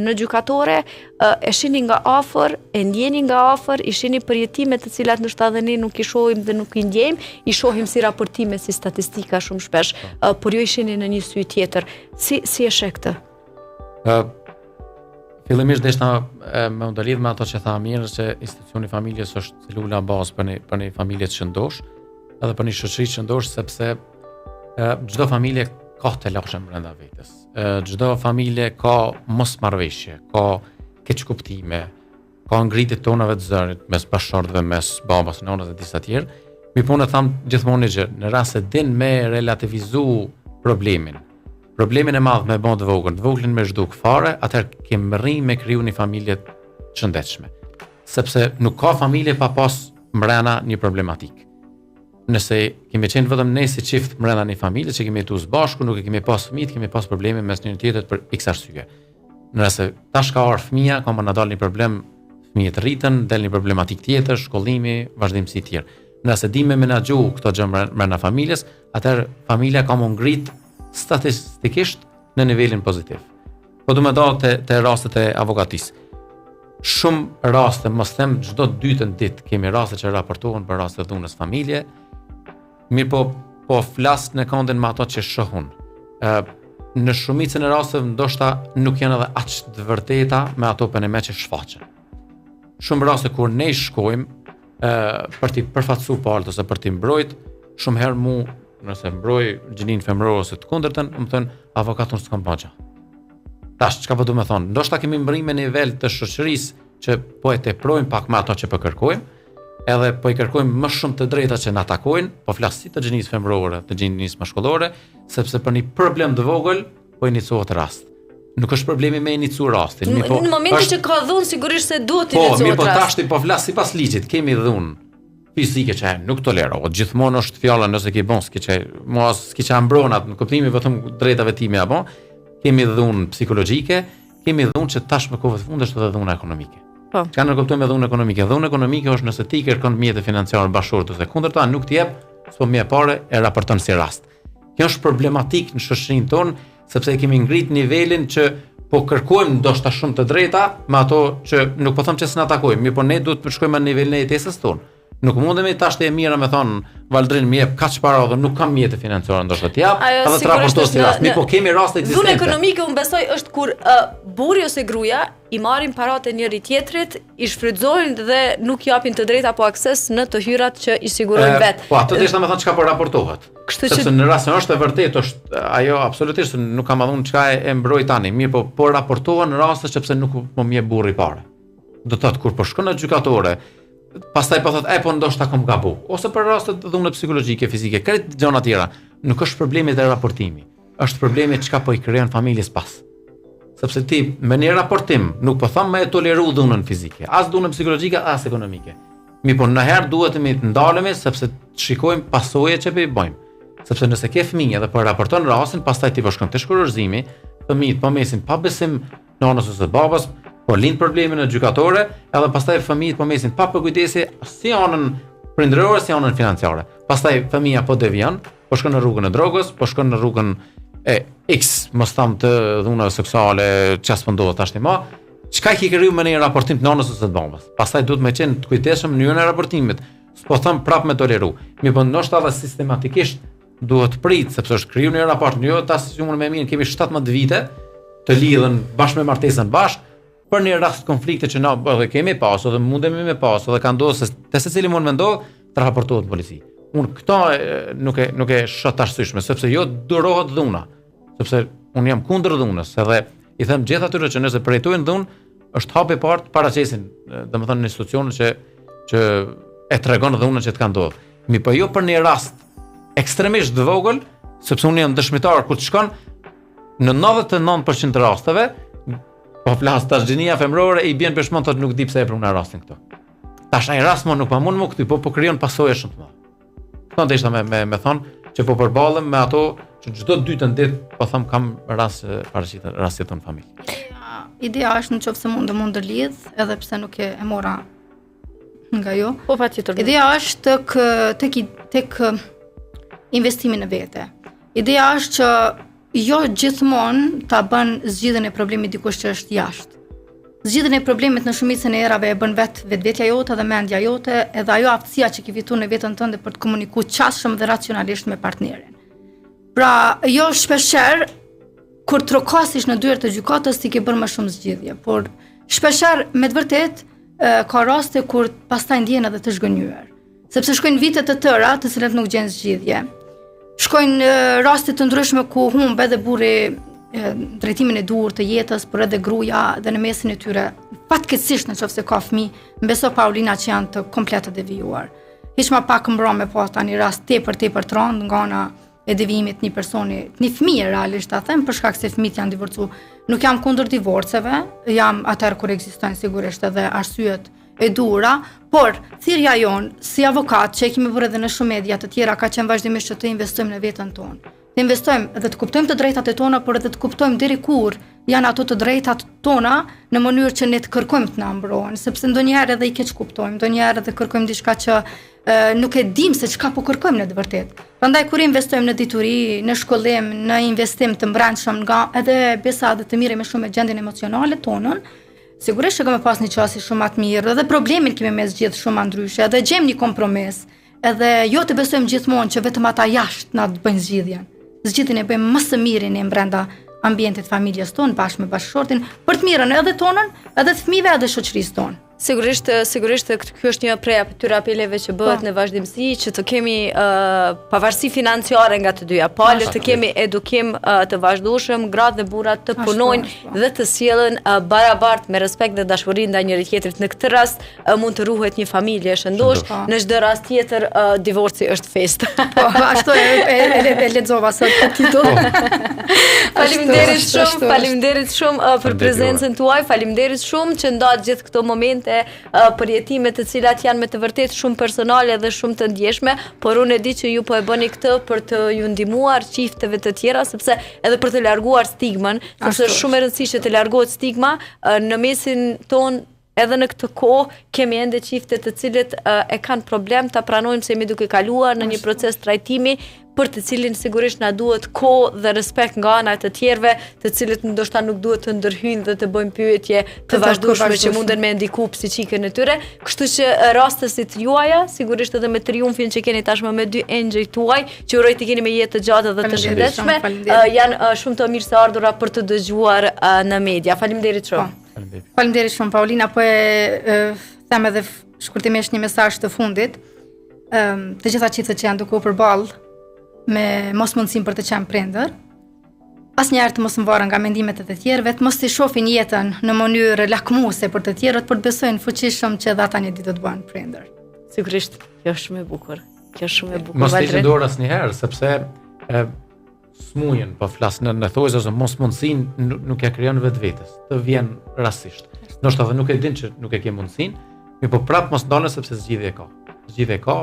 në gjykatore, e shihni nga afër, e ndjeni nga afër, i shihni përjetime të cilat ndoshta edhe ne nuk i shohim dhe nuk i ndjejmë, i shohim si raportime, si statistika shumë shpesh, por ju i shihni në një sy tjetër. Si si e sheh këtë? Ë. Fillimisht deshta me u ndërlidh me ato që tha Emira se institucioni i familjes është celula bazë për një për një familje të shëndosh, edhe për një shoqëri të shëndosh sepse çdo familje ka telashe brenda vetes. Çdo familje ka mosmarrëveshje, ka keqkuptime, ka ngritje tonave të zërit mes bashkëshortëve, mes babës, nënës dhe disa tjerë. Mirëpo unë tham gjithmonë një gjë, në rast se din me relativizu problemin, Problemin e madh me bo të vogël, të voglin me zhduk fare, atëherë ke mrri me kriju një familje të shëndetshme. Sepse nuk ka familje pa pas mrena një problematikë. Nëse kemi qenë vetëm ne si çift mrena një familje që kemi jetu së bashku, nuk e kemi pas fëmijët, kemi pas probleme mes njëri tjetrit për x arsye. Nëse tash ka ardhur fëmija, ka me na dalë një problem, fëmijët rriten, del një problematikë tjetër, shkollimi, vazhdimësi tjerë. Nëse di me menaxhu këto gjë mrena familjes, atëherë familja ka m'u ngrit statistikisht në nivelin pozitiv. Po du me dalë te, te rastet e avokatisë. Shumë raste, mos them çdo dytën ditë, kemi raste që raportohen për raste dhunës familje, mirëpo po flas në kondin me ato që shoh unë. Ë në shumicën e rasteve ndoshta nuk janë edhe aq të vërteta me ato për me që shfaqen. Shumë raste kur ne shkojmë ë për t'i përfaqësu palët ose për t'i mbrojt, shumë herë mu nëse mbroj gjinin femëror ose të kundërtën, më thonë avokat unë s'kam ba gja. Tash çka po du me thonë, ndoshta kemi mbërri me nivel të shoqërisë që po e teprojmë pak me ato që po kërkojmë, edhe po i kërkojmë më shumë të drejta që na takojnë, po flas si të gjinisë femërore, të gjinisë mashkullore, sepse për një problem të vogël po inicohet rast. Nuk është problemi me inicu rastin. Në, po, në momentin është... që ka dhunë, sigurisht se duhet të po, inicohet rast. Po, mirëpo tashti po flas sipas ligjit, kemi dhunë fizike që nuk tolerohet. Gjithmonë është fjala nëse ke bon, s'ke që mos s'ke që mbron atë në kuptimin vetëm drejtave time apo kemi dhunë psikologjike, kemi dhunë që tashmë kohëve të fundit është edhe dhuna ekonomike. Po. Çka nënkuptojmë me dhunë ekonomike? Dhunë ekonomike është nëse ti kërkon mjete financiare bashkëshortit ose kundërta, nuk të jep, s'po më jep pare e raporton si rast. Kjo është problematik në shoqërinë tonë, sepse e kemi ngrit nivelin që po kërkojmë ndoshta shumë të drejta me ato që nuk po them që s'na takojnë, mirëpo ne duhet të shkojmë në nivelin e jetesës tonë. Nuk mundemi tash te Emira me thon Valdrin më jep kaq para dhe nuk kam mjete financiare ndoshta të jap, edhe të raportosh si rast. Mirëpo kemi raste ekzistente. Dhunë ekonomike unë besoj është kur uh, burri ose gruaja i marrin paratë e njëri tjetrit, i shfrytëzojnë dhe nuk japin të drejtë apo akses në të hyrat që i sigurojnë vetë. Po atë desha me thon çka po raportohet. Kështu që sepse në rast se është e vërtetë është ajo absolutisht nuk kam dhënë çka e, e mbroj tani, mirëpo po raportohen raste sepse nuk po më jep burri pare. Do të thotë kur po shkon në gjykatore, pastaj po thotë, e po ndoshta kam gabu, ose për raste të dhunës psikologjike, fizike, krejt gjëra tjera. Nuk është problemi te raportimi, është problemi çka po i krijon familjes pas. Sepse ti me një raportim nuk po them me e toleru dhunën fizike, as dhunën psikologjike, as ekonomike. Mirëpo njëherë duhet të të ndalemi sepse të shikojmë pasojat që po i bëjmë. Sepse nëse ke fëmijë edhe po raporton rastin, pastaj ti po shkon te shkurorëzimi, fëmijët po mesin pa besim nënës ose babës, po lind problemi në gjykatore, edhe pastaj fëmijët po mesin pa përkujdesje si anën prindërore si anën financiare. Pastaj fëmija po devijon, po shkon në rrugën e drogës, po shkon në rrugën e X, mos tham të dhunave seksuale, çka s'po ndodh tashti ma, çka i ke kriju me një raportim të nënës ose të babës. Pastaj duhet me qenë të kujdesshëm në mënyrën e raportimit. S'po them prap me toleru. Mirëpo ndoshta edhe sistematikisht duhet prit sepse është kriju një raport, jo tash si unë me Emirën kemi 17 vite të lidhën bashkë me martesën bashkë për një rast konflikte që na edhe kemi pas edhe mundemi me pas edhe ka ndodhur se te secili mund me ndodh të raportohet në polici. Unë këto nuk e nuk e shoh të arsyeshme sepse jo durohet dhuna, sepse unë jam kundër dhunës, edhe i them gjithë atyre që nëse përjetojnë dhunë, është hapi i parë të paraqesin, domethënë në institucionin që që e tregon dhunën që të ka ndodhur. Mirëpo jo për një rast ekstremisht të vogël, sepse unë jam dëshmitar kur të shkon në 99% të rasteve, po flas tash gjinia femërore i bjen pishman thotë nuk di pse e pruna rastin këtu. Tash ai rast më nuk pa mund më këtu, po po krijon pasoja shumë të mëdha. Këto desha me me me thon që po përballem me ato që çdo dytën ditë po them kam rast paraqitën rastet në familje. Ideja është në qoftë se mund të mund të lidh, edhe pse nuk e, e mora nga ju. Po patjetër. Ideja është tek tek tek investimi në vete. Ideja është që jo gjithmonë ta bën zgjidhjen e problemit dikush që është jashtë. Zgjidhjen e problemit në shumicën e herave e bën vetë vetvetja jote dhe mendja jote, edhe ajo aftësia që ke fituar në veten tënde për të komunikuar qasshëm dhe racionalisht me partnerin. Pra, jo shpeshherë. Kur trokasish në dyert e gjykatës ti ke bërë më shumë zgjidhje, por shpeshherë me të vërtetë ka raste kur pastaj ndjehen edhe të zhgënjyer, sepse shkojnë vite të tëra të cilat nuk gjejnë zgjidhje. Shkojnë raste të ndryshme ku humb edhe burri drejtimin e duhur të jetës, por edhe gruaja dhe në mesin e tyre, fatkeqësisht në qoftë se ka fëmijë, më beso Paulina që janë të komplet të devijuar. Hiç ma pak mbrëmë pata një rast tepër tepër të rëndë nga ana e devijimit një personi, një fëmijë realisht ta them, për shkak se fëmijët janë divorcu. Nuk jam kundër divorceve, jam atëherë kur ekzistojnë sigurisht edhe arsyet e duhura, por thirrja jonë si avokat që e kemi bërë edhe në shumë media të tjera ka qenë vazhdimisht që të investojmë në veten tonë. Të investojmë dhe të kuptojmë të drejtat e tona, por edhe të kuptojmë deri kur janë ato të drejtat tona në mënyrë që ne të kërkojmë të na mbrohen, sepse ndonjëherë edhe i keqkuptojmë, ndonjëherë edhe kërkojmë diçka që e, nuk e dim se çka po kërkojmë në të vërtetë. Prandaj kur investojmë në dituri, në shkollim, në investim të mbrendshëm nga edhe besa edhe të merremi shumë me gjendjen emocionale tonën, sigurisht që kemi pas një qasje shumë më të mirë dhe problemin kemi me zgjidh shumë më ndryshe edhe gjejmë një kompromis. Edhe jo të besojmë gjithmonë që vetëm ata jashtë na të bëjnë zgjidhjen. Zgjidhjen e bëjmë më së miri ne brenda ambientit familjes tonë bashkë me bashkëshortin për të mirën edhe tonën, edhe të fëmijëve edhe shoqërisë tonë. Sigurisht, sigurisht ky është një prej atyre apeleve që bëhet po. në vazhdimësi që të kemi uh, pavarësi financiare nga të dyja palët, të kemi edukim uh, të vazhdueshëm, gratë dhe burrat të punojnë po. dhe të sillen uh, barabart me respekt dhe dashuri ndaj njëri tjetrit. Në këtë rast mund të ruhet një familje e shëndoshë, po. në çdo rast tjetër uh, divorci është festë. Po, ashtu e, e, e, e lexova sot këtë titull. Po. Faleminderit shumë, faleminderit shumë uh, për prezencën tuaj, faleminderit shumë që ndatë gjithë këto momente uh, përjetime të cilat janë me të vërtetë shumë personale dhe shumë të ndjeshme, por unë e di që ju po e bëni këtë për të ju ndihmuar çifteve të tjera sepse edhe për të larguar stigmën, sepse është shumë e rëndësishme të largohet stigma uh, në mesin tonë Edhe në këtë kohë kemi ende çifte të cilët uh, e kanë problem ta pranojnë se jemi duke kaluar në një proces trajtimi për të cilin sigurisht na duhet kohë dhe respekt nga ana e të tjerëve, të cilët ndoshta nuk duhet të ndërhyjnë dhe të bëjnë pyetje të vazhdueshme që munden me ndiku psiqikën e tyre. Kështu që raste si të juaja, sigurisht edhe me triumfin që keni tashmë me dy engjëjt tuaj, që uroj të keni me jetë të gjatë dhe të shëndetshme, janë shumë të mirëseardhura për të dëgjuar në media. Faleminderit shumë. Po. Faleminderit. Faleminderit shumë Paulina, po e, e them edhe shkurtimisht një mesazh të fundit. Ëm të gjitha çiftet që janë duke u përball me mosmundësinë për të qenë prindër, asnjëherë të mos varen nga mendimet e të tjerëve, të mos të shohin jetën në mënyrë lakmuese për të tjerët, por të besojnë fuqishëm që edhe ata një ditë do të bëhen prindër. Sigurisht, kjo është shumë e bukur. Kjo është shumë e bukur. Mos të heqin dorë asnjëherë, sepse e, smujën, po flas në në thojza ose mosmundësinë nuk ja krijon vetvetes, të vjen rastësisht. Ndoshta edhe nuk e din që nuk e ke mundësinë, mirëpo prap mos ndalen sepse zgjidhje ka. Zgjidhje ka.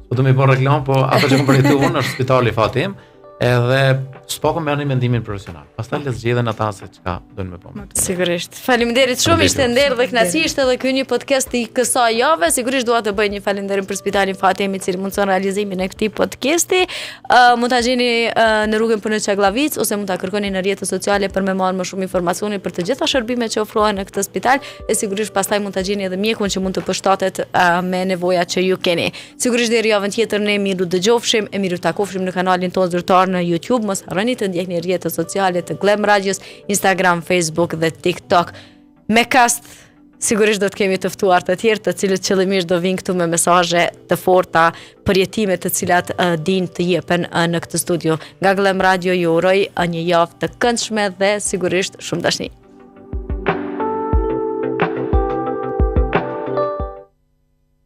Po do më bën reklamë, po ato që kam përjetuar unë është spitali Fati im, edhe s'paku merrni mendimin profesional. Pastaj le zgjedhin ata se çka dojnë me bo. Sigurisht. Faleminderit shumë, ishte nder dhe kënaqësi, ishte edhe ky një podcast i kësaj jave. Sigurisht dua të bëj një falënderim për spitalin Fati im i cili mundëson realizimin e këtij podcasti. Uh, mund ta gjeni uh, në rrugën për në Çagllavicë ose mund ta kërkoni në rrjetet sociale për me marrë më shumë informacione për të gjitha shërbimet që ofrohen në këtë spital e sigurisht pastaj mund ta gjeni edhe mjekun që mund të përshtatet uh, me nevojat që ju keni. Sigurisht deri javën tjetër ne miru dëgjofshim e miru takofshim në kanalin tonë zyrtar në YouTube. Mos harroni të ndjekni rrjetet sociale të Glam Radios, Instagram, Facebook dhe TikTok. Me kast sigurisht do të kemi të ftuar të tjerë, të cilët qëllimisht do vinë këtu me mesazhe të forta, përjetime të cilat uh, dinë të jepen uh, në këtë studio. Nga Glam Radio ju uroj uh, një javë të këndshme dhe sigurisht shumë dashni.